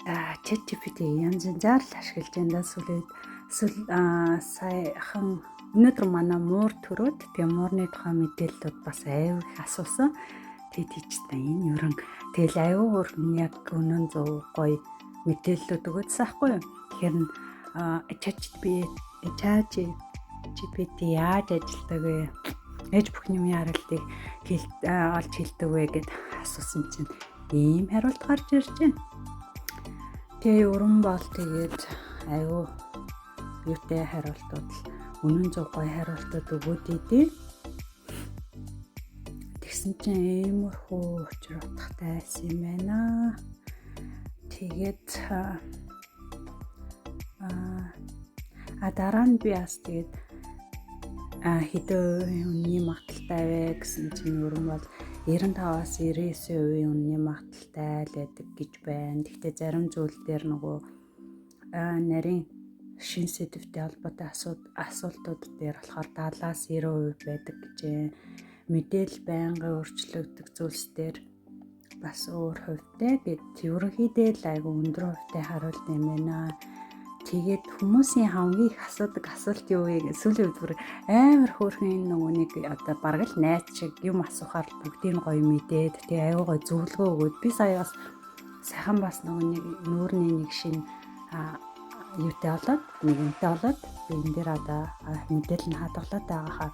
За, ChatGPT янз янзаар л ашиглаж байна да сүлээд сүл саяхан өнөөдөр манай муур төрөөд, тэгээ муурны тухай мэдээллүүд бас аюу их асуусан. Тэгээ тийчтэй энэ ерөн тэгэл аюу хөрхөн яг үнэн зөв гоё мэдээллүүд өгөөдсөн ахгүй юу. Тэгэхээр ChatGPT яаж ажилладаг вэ? Ээж бүх юм хариултыг олж хэлдэг вэ гэд асуусан чинь ийм хариулт гарч ирж байна. Тэгээ өрөн бол тэгээд аюу юутай хариултууд л үнэн зөв гоё хариултууд өгөөд идэв. Тэгсэн чинь иймэрхүү учир утгатай байсан юм байна. Тэгээд а дараа нь би бас тэгээд хэдэн хувийн үнний магадлалтай вэ гэсэн чинь өрөн бол 95-аас 99% үнний магадлалтай л байдаг гэж байна. Гэхдээ зарим зүйл дээр нөгөө нарийн шин сэдвтэй холбоотой асуултууд дээр болохоор 70-аас 90% байдаг гэж. Мэдээлэл байнгын өөрчлөгдөх зүйлс дээр бас өөр хувьтай гэд ерөнхийдөө л айгу өндөр хувьтай хариулт юм байна. Тэгээд хүмүүсийн хамгийн их асуудаг асуулт юу вэ гэж сүүлийн үед бүр амар хөөрхөн нөгөө нэг одоо бараг л найз шиг юм асуухаар л бүгдийг гоё мэдээд, тэгээ аюу гоё зөвлөгөө өгөөд, би сая бас сайхан бас нөгөө нэг нүүрний нэг шинэ юутай болоод, нэг юмтай болоод би энэ дээр одоо мэдээлэл нь хадгалаад байгаа хаа.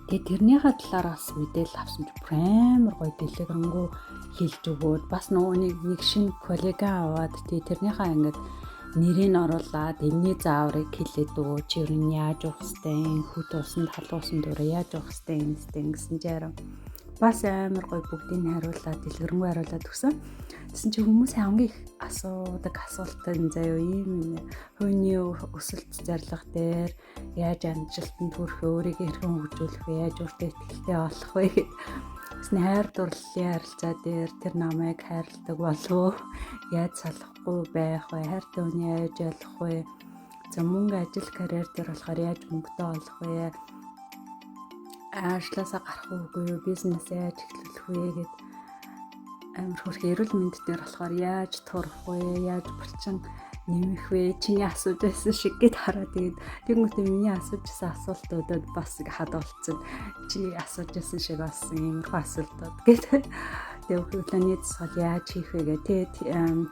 Тэгээ тэрнийхээ талаар бас мэдээлэл авсан чи бүр амар гоё дэлгэрэнгүй хэлж өгөөд, бас нөгөө нэг шинэ коллега аваад, тэгээ тэрнийхээ ингээд нэрийг оруулаад энэний зааврыг хэлээд өгөө, чи ер нь яаж явах хэвтэй, хүт усанд халуусан дураа яаж явах хэвтэй юм хэвтэй гэсэн чи арай бас амар гоё бүгдийг нь хариулаад, дэлгэрэнгүй хариулаад өгсөн. Тэгсэн чи хүмүүс хамгийн их асуудаг асуулт нь заяа ийм юм. Хувийн өсөлт зарлага дээр яаж амжилтанд хүрэх вэ, өөрийгөө хэрхэн хөгжүүлэх вэ, яаж өөртөө итгэлтэй болох вэ гэд. Тэсний хайр дурлалын харилцаа дээр тэр намайг хайрладаг болов уу? Яаж салахгүй байх вэ? Хайртай хүний яаж ялах вэ? За, мөнгө, ажил, карьер дээр болохоор яаж мөнгөтэй олох вэ? Ажлаасаа гарах уугүй юу? Бизнесээ яаж эхлүүлэх вэ гэд амар хөрх. Эрүүл мэнд дээр болохоор яаж турах вэ? Яаж булчин нэмэх вэ? Чиний асууж байсан шиг гэд хараа. Тэгээд тэгэнгүүтээ миний асууж байсан асуултуудад бас хадгалцсан. Чи асууж байсан шиг бас иймэрхүү асуултууд гэд. Тэгээ өглөөний дасгал яаж хийх вэ гэх. Тэгээд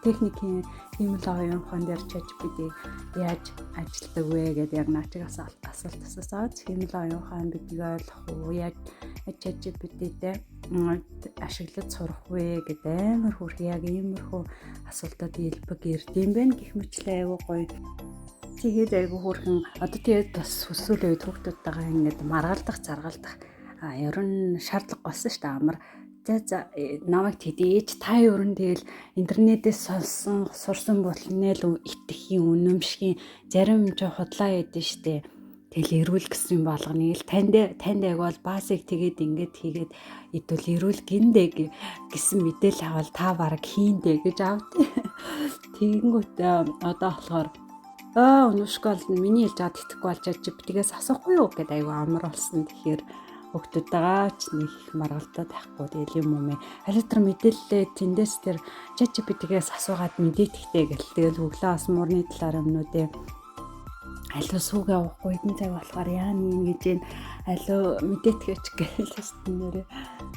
техникийн хиймэл оюун ухаан дээр ChatGPT яаж ажилладаг вэ гэдээ яг наа чиг асуулт асуусан. Хиймэл оюун ухаан биднийг ойлгох уу? Яаж ChatGPT-тэй ашиглаж сурах вэ гэдэг амар хөрх яг иймэрхүү асуултууд илбэг ирдэм байх гэх мэтлээ айгуу гоё. Тэгээд айгуу хөөрхөн одоо тэгээд бас сүүлийн үед хүүхдүүдтэйгээ ингээд маргалдах заргалдах ер нь шаардлага болсон шүү дээ, амар. За за, намайг тэдээж та ер нь тэгэл интернетээс сонссон сурсан болноо л итгэхийн, үнэмшгийн, зарим юм чи худлаа ядэн штэ. Тэгэл эрүүл гэсэн юм болгоныг л танд яг бол баасыг тэгээд ингээд хийгээд идвэл эрүүл гиндэ гэсэн мэдээлэл авал та бараг хийндэ гэж авд. Тэгэнгүүт одоо болохоор өнөөшгөө бол миний хэлж байгаад итгэхгүй болж GPT-гээс асуухгүй юу гэдээ айгу амар болсон. Тэгэхээр хүүхдүүдтэйгээ ч нэг их маргалдаад байхгүй, тэгэл юм уу мэ. Аль тэр мэдээлэлээ тэндээс тэр ChatGPT-гээс асуугаад мэдээтгэхтэй гэл тэгэл өглөө бас муурны талаар юмнуудээ алуу сүүг авахгүй хэдэн цаг болохоор яа нэг гэж юм алуу мэдээтгэвч гээл нэрээ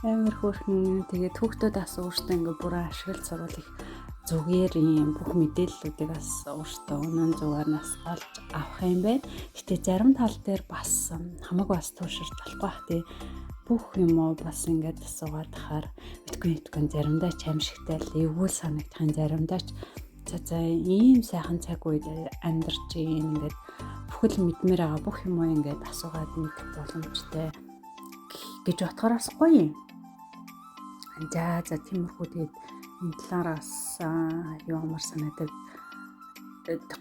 амар хөөрхөн. Тэгээд хүүхдүүд бас өөртөө ингээ бүрэн ашиглаж сурвал их зүгээр юм, бүх мэдээллүүдийг бас өөртөө үнэн зүгээр нас олж авах юм байна. Гэтэ зарим тал дээр бас хамаг бас тууширч болохгүй бах тий. Бүх юм уу бас ингээд асуугаад хахаар битгүй битгүй, заримдаа ч аимшигтай л эвгүй санагдах юм, заримдаа ч за за ийм сайхан цаг үед амьдарч гин, ингээд бүхэл мэдмээр байгаа бүх юм уу ингээд асуугаад мэдэх боломжтой гэж бодохоор бас гоё юм. За за, тиймэрхүү. Тэгээд энэ талаараас юу амар санагдав,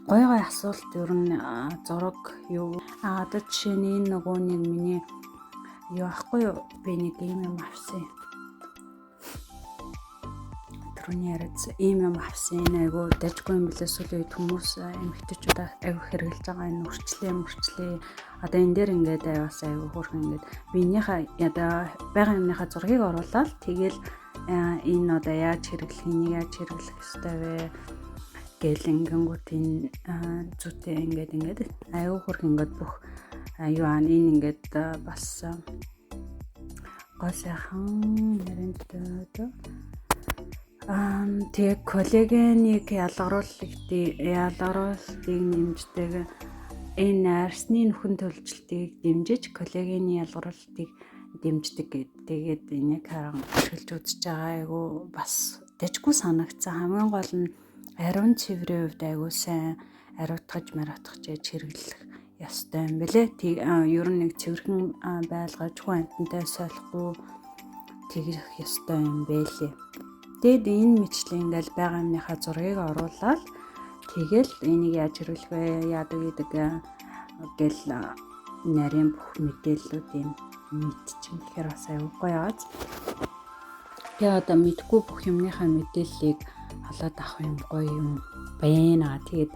гой гой асуулт ер нь зураг юу одоо жишээ нь энэ нөгөө нэг миний юу ахгүй юу, би нэг ийм юм авсан, түрүүний яриад ийм юм авсан. Энэ айгу дажгүй юм билээ, сүүлийн үед хүмүүс эмэгтэйчүүд айгу хэрэглэж байгаа энэ үрчлээ мөрчлээ. Одоо энэ дээр ингээд бас айгу хөөрхөн ингээд биенийхээ одоо байгаа юмныхаа зургийг оруулаад тэгэл Энэ одоо яаж хэрэглэх, энийг яаж хэрэглэх ёстой вэ гэл ингэнгүүт энэ зүйтэй ингээд аюу хөрх ингээд бүх юу аа энэ ингээд бас гоо сайхан нэрэнд тэгээ коллагенийг ялгаруулалтыг нэмждэг, энэ арьсны нөхөн төлжилтийг дэмжиж, коллагены ялгаруулалтыг дэмждэг гэдэг. Тэгээд энийг харан ашиглаж үзэж байгаа, айгу бас дажгүй санагдсан. Хамгийн гол нь ариун цэврийн хувьд айгу сайн ариутгаж мариутгаж яаж хэрэглэх ёстой юм бэлээ. Тэг ер нь нэг цэвэрхэн байлгаж, хүн амьтантай солихгүй тэгэх ёстой юм бэлээ. Тэгэд энэ мэтлэн ингээл байгаа юмныхаа зургийг оруулаад, тэгэл энийг яаж хэрэглэх вэ, яадаг гэдэг гэл нарийн бүх мэдээллүүдийг мэдчихээн. Тэгэхээр бас аюу гоё ааз. Тэгээ одоо мэдгүй бүх юмныхаа мэдээллийг олоод авах юм гоё юм байна. Тэгээд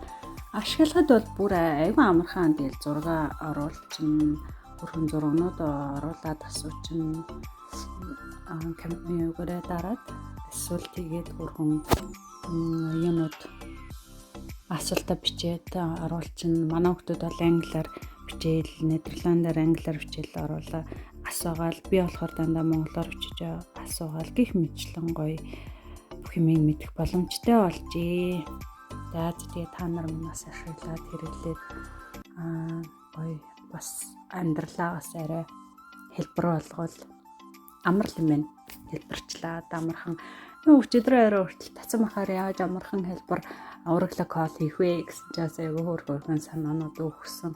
ашиглахад бол бүр айгүй амархан, тэгэл зураг оруулчин, бүрхэн зургнууд оруулаад асуучин, юугаараа дараад эсвэл тэгээд бүрхэн юунууд асуултаа бичээд оруулчин. Манай хүмүүс бол англиар бичээл, нидерландаар англиар бичээл оруулаа асуугаал, би болохоор дандаа монголоор бичиж асуугаал гих мэтлэн гоё бүх юмыг мэдэх боломжтой болжээ. За, тэгээ та нар минь бас ашиглаад хэрэглээд гоё бас амьдралаа бас арай хэлбэр болгол амар л юм байна. Хэлбэрчлээд амархан өчигдөр орой хүртэл татсан махаар яаж амархан хэлбэр ураглаг хоол хийх вэ гэсэн чаас айгүй хөөр хөөрхөн санаанууд өгсөн.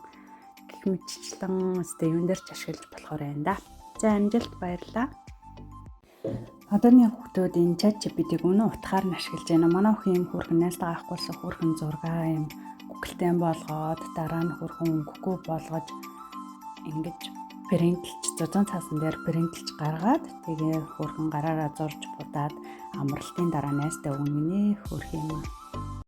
Гэх мэтчлэн өстэй юун дээр ч ашиглаж болохоор байна да. За, амжилт, баярлаа. Одооны хүүхдүүд энэ ChatGPT-г үнэн утгаар нь ашиглаж байна. Манай охин юм хөөрхөн найзтайгаа авахгүйсэн хөөрхөн зураг юм Google-тэй болгоод, дараа нь хөөрхөн өнгөгүй болгож, ингэж print-элж, зузаан цаасан дээр print-элж гаргаад, тэгээ хөөрхөн гараараа зурж будаад амралтын дараа найзтай өгнө гинэ, хөөрхөн юм аа.